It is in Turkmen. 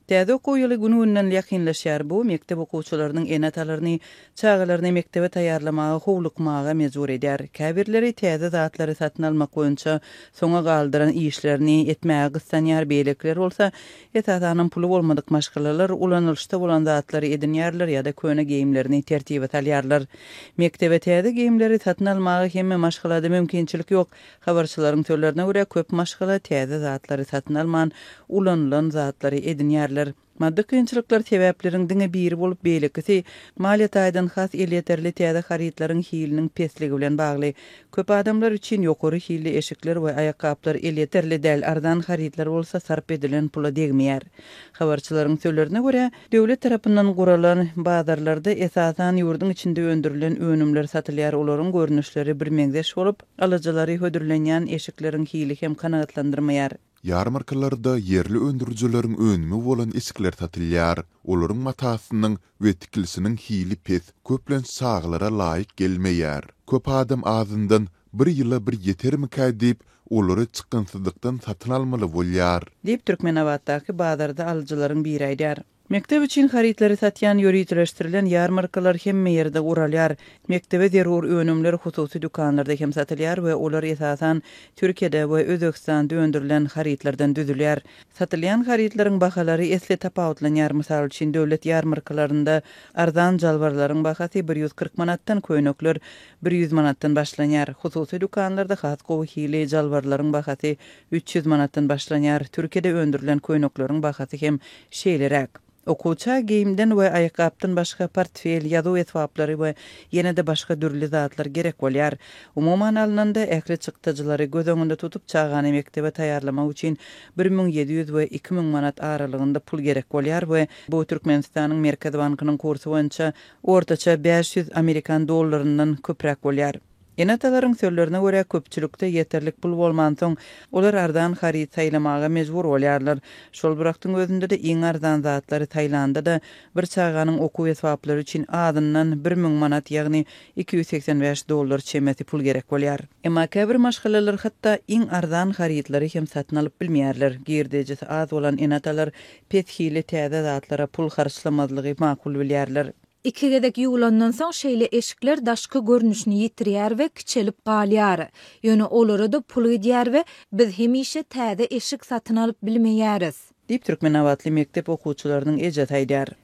Täze okuw ýyly gün-günden ýakynlaşýar. Bu mekdep okuwçylarynyň ene-atalaryny çagalaryny mekdebe taýýarlamaga howlukmaga mejbur edýär. Käbirleri täze zatlary satyn almak boýunça soňa galdyran işlerini etmäge gyssanýar, beýlekiler bolsa, esasanam puly bolmadyk maşgalalar ulanylyşda bolan zatlary edinýärler ýa-da köne geýimlerini tertibe salýarlar. Mekdebe täze geýimleri satyn almaga hemme maşgalada mümkinçilik ýok. Habarçylaryň sözlerine görä, köp maşgala täze zatlary satyn alman, ulanylan zatlary edinýärler. Maddy kynçylyklar sebäpleriň diňe biri bolup, beýlekisi maliýe taýdan has elýeterli täze harytlaryň hiliniň pesligi bilen bagly. Köp adamlar üçin ýokary hilli eşikler we aýakgaplar elýeterli däl, arzan harytlar bolsa sarp edilen pula degmeýär. Habarçylaryň sözlerine görä, döwlet tarapyndan guralan bazarlarda esasan ýurduň içinde öndürilen önümler satylýar, olaryň görnüşleri birmeňzeş bolup, Alyjylary hödürlenýän eşikleriň hili hem kanagatlandyrmaýar. Ýarmarkalarda ýerli öndürijileriň önümi bolan eşikler satylýar. Olaryň matasynyň we tikilişiniň hili pes, köplenç çagalara laýyk gelmeýär. Köp adam azyndan bir ýyla bir ýetermikä diýip, olary çykgynsyzlykdan satyn almaly bolýar. Diýip, Türkmenabatdaky bazarda alyjylaryň biri aýdýar. Mekdep üçin harytlary satýan ýöriteleşdirilen ýarmarkalar hemme ýerde guralýar. Mekdebe zerur önümler hususy dükanlarda hem satylýar we olar esasan Türkiýede we Özbegistanda öndürilen harytlardan düzülýär. Satylýan harytlaryň bahalary esli tapawutlanýar, mysal üçin, döwlet ýarmarkalarynda arzan jalbarlaryň bahasy 140 manatdan, köýnekler 100 manatdan başlanýar. Hususy dükanlarda has gowy hili jalbarlaryň bahasy 300 manatdan başlanýar. Türkiýede öndürilen köýnekleriň bahasy hem şeýleräk. Okuwça geýimden we aýakgapdan başga portfel, ýazuw esbaplary we ýene-de başga dürli zatlar gerek bolýar. Umuman alnanda, ähli çykdajylary göz öňünde tutup, çagany mekdebe taýýarlamak üçin 1700 we 2000 manat aralygynda pul gerek bolýar we bu Türkmenistanyň Merkezi bankynyň kursy boýunça ortaça 500 amerikan dollaryndan köpräk bolýar. Ene-atalaryň sözlerine görä, köpçülikde ýeterlik pul bolmansoň, olar arzan haryt saýlamaga mejbur bolýarlar. Şol bir wagtyň özünde-de iň arzan zatlary saýlanda-da, bir çaganyň okuw esbaplary üçin azyndan 1000 manat, ýagny 285 dollar çemesi pul gerek bolýar. Emma käbir maşgalalar hatda iň arzan harytlary hem satyn alyp bilmeýärler. Girdejisi az bolan ene-atalar pes hilli täze zatlara pul harçlamazlygy makul bilýärler. Iki gezek ýuwlandan soň şeýle eşikler daşky görnüşini ýitirýär we kiçelip galýar. Ýöne olara-da pul gidýär we biz hemişe täze eşik satyn alyp bilmeýäris. Diýip, türkmenabatly mekdep okuwçylarynyň ejesi aýdýar.